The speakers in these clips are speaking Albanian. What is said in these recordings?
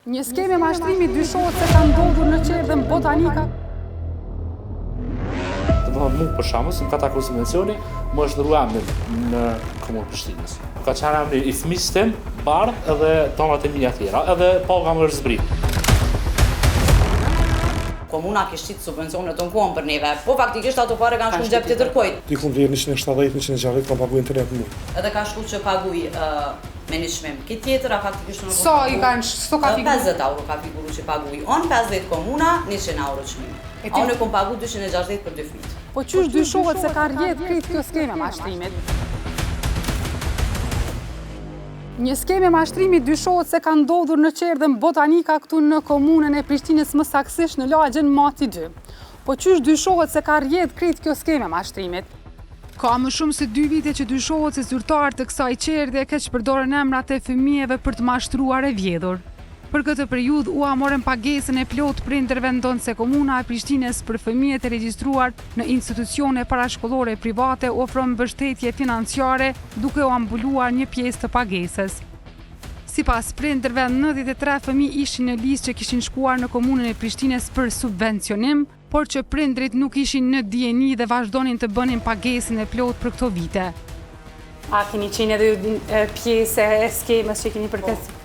Një skemë mashtrimi dyshohet se ka ndodhur në çerdhen Botanika. Domethënë mu për shembull, se më ka taku subvencioni, më është ndrru emri në Komunë Prishtinës. Ka qenë emri i fëmijës tim, Bardh edhe tonat e mia tjera, edhe paga më është zbrit. Komuna kish qitë subvencione të në për neve, po faktikisht ato pare kanë shku në xhep tjetërkujt. Diku në 170, 160 kam pagu internet në muj. Edhe ka shku që paguj me një çmim. Ki tjetër, a faktikisht unë Sa i kanë, sa ka figuru? 50 euro ka figuru që paguj. Unë 50 komuna, 100 euro çmimi. E A unë e kom pagu 260 për dy fëmijët. Po qysh dyshohet se ka rrjedh krejt kjo skemë e mashtrimit? Një skemë e mashtrimit dyshohet se ka ndodhur në çerdhen Botanika këtu në komunën e Prishtinës më saktësisht në lagjen Mati 2. Po qysh dyshohet se ka rrjedh krejt kjo skemë e mashtrimit? Ka më shumë se dy vite që dyshohet se zyrtarë të kësaj çerdhe keqpërdorën emrat e fëmijëve për të mashtruar e vjedhur. Për këtë periudhë ua morën pagesën e plotë prindërve ndonëse Komuna e Prishtinës për fëmijët e regjistruar në institucione parashkollore private u ofron mbështetje financiare duke ua mbuluar një pjesë të pagesës. Sipas prindërve, 93 fëmijë ishin në listë që kishin shkuar në Komunën e Prishtinës për subvencionim, por që prindërit nuk ishin në dijeni dhe vazhdonin të bënin pagesën e plotë për këto vite. A keni qenë edhe ju pjesë e skemës që keni për këtë?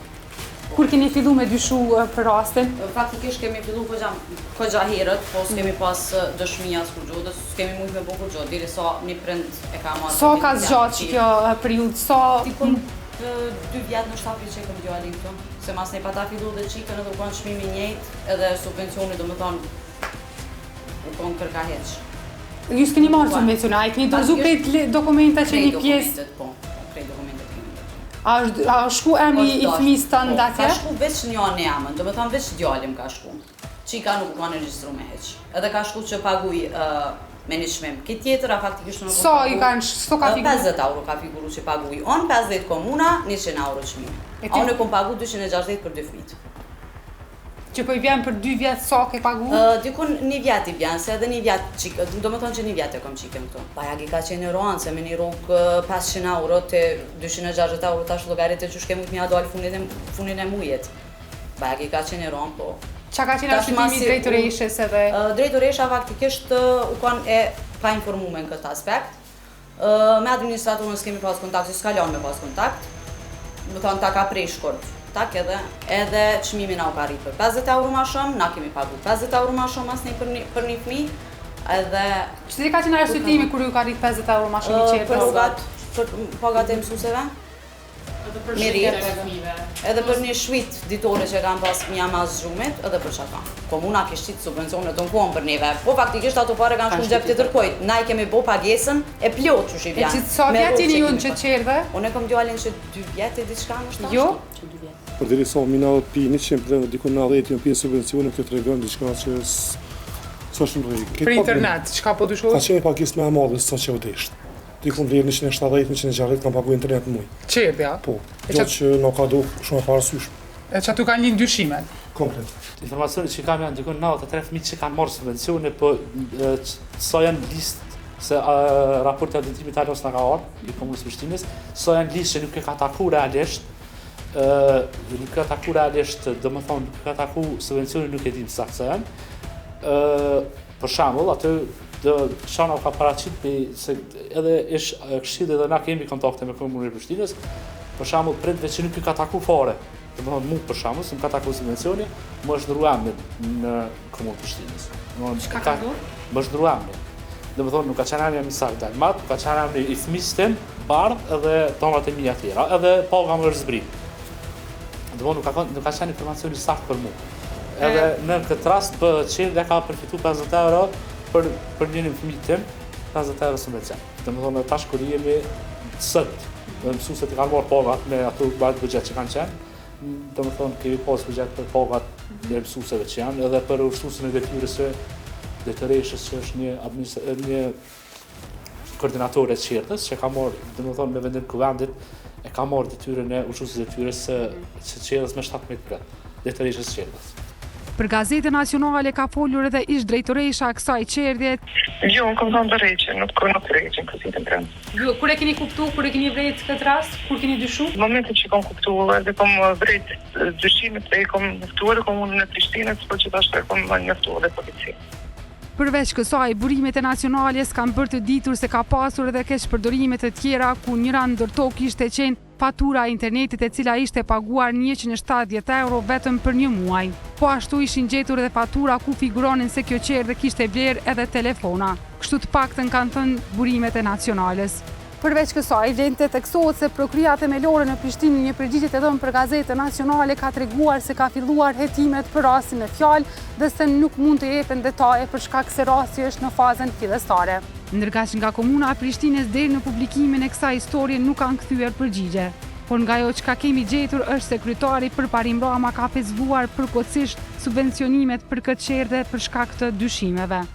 Kur keni fillu me dyshu për rastin? Faktikisht kemi fillu kogja herët, po s'kemi pas dëshmi as kurgjo, dhe s'kemi mujt me bo kurgjo, deri sa një prind e ka marrë. Sa ka zgjatë që kjo periudhë? Sa... Dikun dy vjetë në shtapi që e kom djalin këtu, se mas ne pata fillu dhe qikën edhe u kanë çmimi njëjtë, edhe subvencioni do më thonë u konë kërka heq. Ju s'keni marrë subvencione, a i keni dorëzu krejt dokumenta që një pjesë? Krejt dokumentet, po. Krejt dokumentet kemi dorëzu. A është a është shku emri i fëmijës tënd po, atje? Ka shku veç një një emën, do më thonë veç djalim ka shku. Qika nuk u kanë regjistru me heq. Edhe ka shku që paguj me një çmim. Ki tjetër, a faktikisht unë Sa i kanë, sa ka figuru? 50 euro ka figuru që paguj. Unë 50 komuna, 100 euro çmimi. A unë e kom pagu 260 për dy fëmijët. Që po i bjen për dy vjet sa ke pagu? Dikun një vjet i bjen, se edhe një vjet qikë, do më thonë që një vjet e kom qikën këtu. Bajagi ka qenë roan, se me një rrogë 500 euro te 260 euro tash llogarit e qysh ke mujt me ja dalë funin e, funin e mujit. Bajagi ka qenë roan, po. Qa ka qenë arsyetimi i drejtoreshës edhe? Drejtoresha faktikisht u kanë e painformume në këtë aspekt. Me administratorën s'kemi pas kontakt, se s'ka lanë me pas kontakt. Më thonë, ta ka prej shkurt. Tak edhe, edhe çmimi na u ka rrit për 50 euro ma shumë, na kemi pagu 50 euro ma shumë asni për një, për një fëmijë, edhe... Cili ka qenë arsyetimi kur ju ka rrit 50 euro ma shumë i çerdhes? Për rrogat, për pagat e mësuesve. Edhe për shitjet e fëmijëve. Edhe për një shit ditore që kanë pas fëmija mas gjumit, edhe për çata. Komuna kish qitë subvencione të nkohën për neve. Po faktikisht ato pare kanë shku në xhep tjetërkujt. Na i kemi bo pagesën e plotë që i vjen. E që sa vjet jeni ju në qët çerdhe? Unë e kom djalin që dy vjet e diçka në shtash. Jo? Që dy vjet. Për deri sa mi 90 pi 100 dhe diku 90 janë pjesë subvencione, kjo tregon diçka që s'është në rregull. Për internet, çka po dyshohet? Ka qenë pagesë më e madhe se sa që u desht. Diku në 170, 160 kam pagu internet në muj. Çerdhja? Po, gjë që nuk ka duk shumë e paarsyeshme. E që aty kanë lind dyshimet? Komplet. Informacionet që kam janë diku 93 fëmijë që kanë marrë subvencione, po sa janë listë se raporti i auditimit hala s'na ka ardhur i Komunës Prishtinës, sa janë listë që nuk e ka taku realisht, ë nuk e ka taku realisht, domethënë nuk e ka taku subvencionin, nuk e dim saktë sa janë. ë Për shembull, aty do Shana ka paraqit për se edhe ish këshilli dhe na kemi kontakte me komunën e Prishtinës, për shembull prindve që nuk i ka taku fare. Domethënë mu për shembull, se më ka taku subvencioni, më është ndru emri në komunën e Prishtinës. Domethënë çka ka ndodhur? Më është ndru emri. Domethënë nuk ka qenë emri i saktë Dalmat, nuk ka qenë emri i fëmijës tim, Bardh edhe tonat e mia tjera, edhe paga më është zbrit. Domethënë nuk ka nuk ka qenë informacioni i saktë për mua. Edhe në këtë rast bëhet çerdhja ka përfitu 50 euro për për njërin fëmijë tim, 50 euro subvencion. Domethënë tash kur jemi sot, dhe mësuesit i kanë marrë pagat me ato batë buxhet që kanë qenë, domethënë kemi pas buxhet për pagat e mësuesve që janë, edhe për ushtruesin e detyrës së drejtoreshës që është një administ një koordinatore e çerdhes që ka marrë, domethënë me vendim kuvendit, e ka marrë detyrën e ushtruesit detyrës së së çerdhes me 17 prill, drejtoreshës çerdhes. Për Gazetën Nacionale ka folur edhe ish-drejtoresha e kësaj çerdhje. Jo, unë kam dhënë dorëheqje, nuk nuk dorëheqje në këtë prem. Ju kur e keni kuptu, kur e keni vrejt këtë rast, kur keni dyshu? Në momentin që kam kuptu edhe kam vrejt dyshimet e kam njoftu edhe komunën e Prishtinës, po gjithashtu e kam njoftu edhe policinë. Përveç kësaj, burimet e Nacionales kanë bërë të ditur se ka pasur edhe keqpërdorime të tjera ku njëra ndër to kishte qenë fatura e internetit e cila ishte paguar 170 euro vetëm për një muaj. Po ashtu ishin gjetur edhe fatura ku figuronin se kjo çerdhe kishte blerë edhe telefona. Kështu të paktën kanë thënë burimet e Nacionales. Përveç kësaj, vlen të theksohet se Prokuroria Themelore në Prishtinë në një përgjigje të dhënë për Gazetën Nacionale ka treguar se ka filluar hetimet për rastin në fjalë dhe se nuk mund të jepen detaje për shkak se rasti është në fazën fillestare. Ndërkaq nga Komuna e Prishtinës deri në publikimin e kësaj historie nuk kanë kthyer përgjigje. Por nga ajo çka kemi gjetur është se kryetari Përparim Rama ka pezulluar përkohësisht subvencionimet për këtë çerdhe për shkak të dyshimeve.